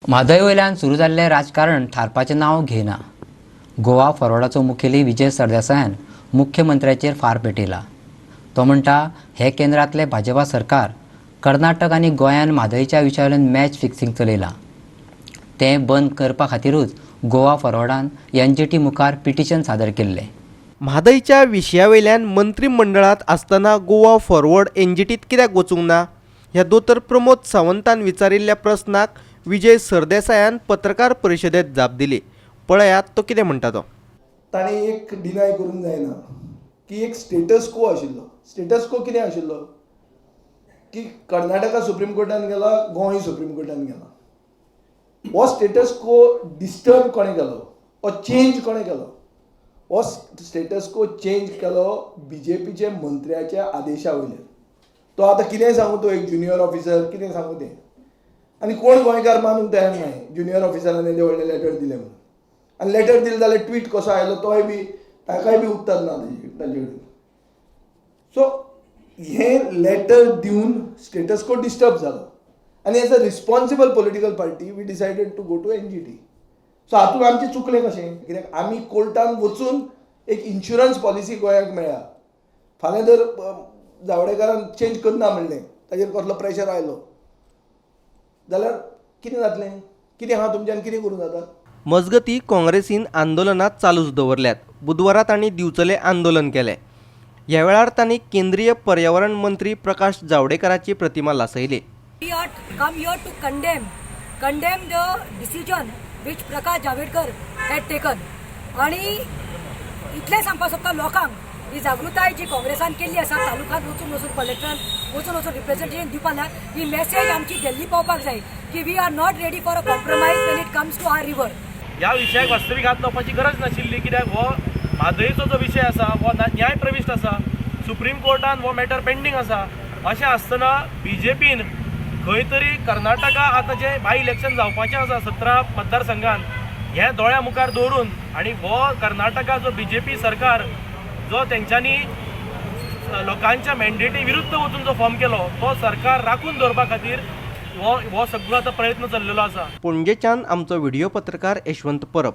म्हादय वयल्यान सुरू जाल्लें राजकारण थारपाचें नांव घेयना. गोवा फॉरवर्डाचो मुखेली विजय सरदेसायान मुख्यमंत्र्याचेर फार पेटयला. तो म्हणटा, हे केंद्रांतले भाजपा सरकार कर्नाटक आनी गोंयान म्हादयच्या विशयावयल्यान मॅच फिक्सिंग चलयलां. तें बंद करपा खातीरूच गोवा फॉरवर्डान एनजीटी मुखार पिटिशन सादर केल्लें. म्हादयच्या विशया वयल्यान मंत्रीमंडळांत आसतना गोवा फॉरवर्ड एनजीटीत कित्याक वचूंक ना, ह्या दोतोर प्रमोद सावंतान विचारिल्ल्या प्रस्नाक विजय सरदेसायान पत्रकार परिशदेंत जाप दिली. पळयात तो कितें म्हणटा तो. ताणें एक डिनाय करूंक जायना की एक स्टेटस को आशिल्लो. स्टेटस को कितें आशिल्लो की कर्नाटका सुप्रीम कोर्टान गेला, गोंय सुप्रीम कोर्टान गेला. हो स्टेटस को डिस्टर्ब कोणें केलो? हो चेंज कोणें केलो? हो स्टेटस को चेंज केलो बीजेपीचे मंत्र्याच्या आदेशा वयल्यान. तो आतां कितेंय सांगू, तो एक ज्युनियर ऑफिसर, कितें सांगू तें. आनी कोण गोंयकार मानूंक तयार ना ज्युनियर ऑफिसरान येदें व्हडलें लेटर दिलें म्हणून. आनी लेटर दिलें जाल्यार ट्वीट कसो आयलो, तोय बी ताकाय बी उत्तर ना ताजे कडेन. सो हें लेटर दिवन स्टेटस को डिस्टर्ब जालो आनी as a responsible political party we decided to go to NGT. So हातूंत आमचें चुकलें कशें? कित्याक आमी कोर्टान वचून एक इन्शुरन्स पॉलिसी गोंयाक मेळ्ळ्या. फाल्यां जर जावडेकरान चेंज करना म्हणलें, ताजेर कसलो प्रेशर आयलो जाल्यार कितें जातलें? कितें आहा तुमच्यान कितें करूं जाता? मजगती, काँग्रेसीन आंदोलनां चालूच दवरल्यात. बुधवारा तांणी दिवचले आंदोलन केलें. ह्या वेळार तांणी केंद्रीय पर्यावरण मंत्री प्रकाश जावडेकराची प्रतिमा लासयली. We are come here to condemn the decision which Prakash Javadekar had taken. आणि इतलें सांगपाक सोदता लोकांक, ही जागृताय जी काँग्रेसान केल्ली आसा, तालुक्यांत वचून वचून, कलेक्टरान वचून वचून रिप्रेझेंटेशन दिवपाक ना, ही मेसेज आमची दिल्ली पावपाक जाय की we are not ready for a compromise when it comes to our river. ह्या विशयाक वास्तवीक हात लावपाची गरज नाशिल्ली, कित्याक हो म्हादयचो जो विशय आसा हो न्याय प्रविश्ट आसा. सुप्रीम कोर्टान हो मॅटर पेंडींग आसा. अशें आसतना बीजेपीन खंय तरी कर्नाटका आतां जें बाय इलेक्शन जावपाचें आसा 17 मतदारसंघान, हें दोळ्या मुखार दवरून आनी हो कर्नाटका जो बीजेपी सरकार जो तेंच्यांनी लोकांच्या मॅन्डेटी विरुद्ध वचून जो फॉर्म केलो, तो सरकार राखून दवरपा खातीर हो हो सगळो आतां प्रयत्न चल्लेलो आसा. पणजेच्यान आमचो व्हिडिओ पत्रकार यशवंत परब.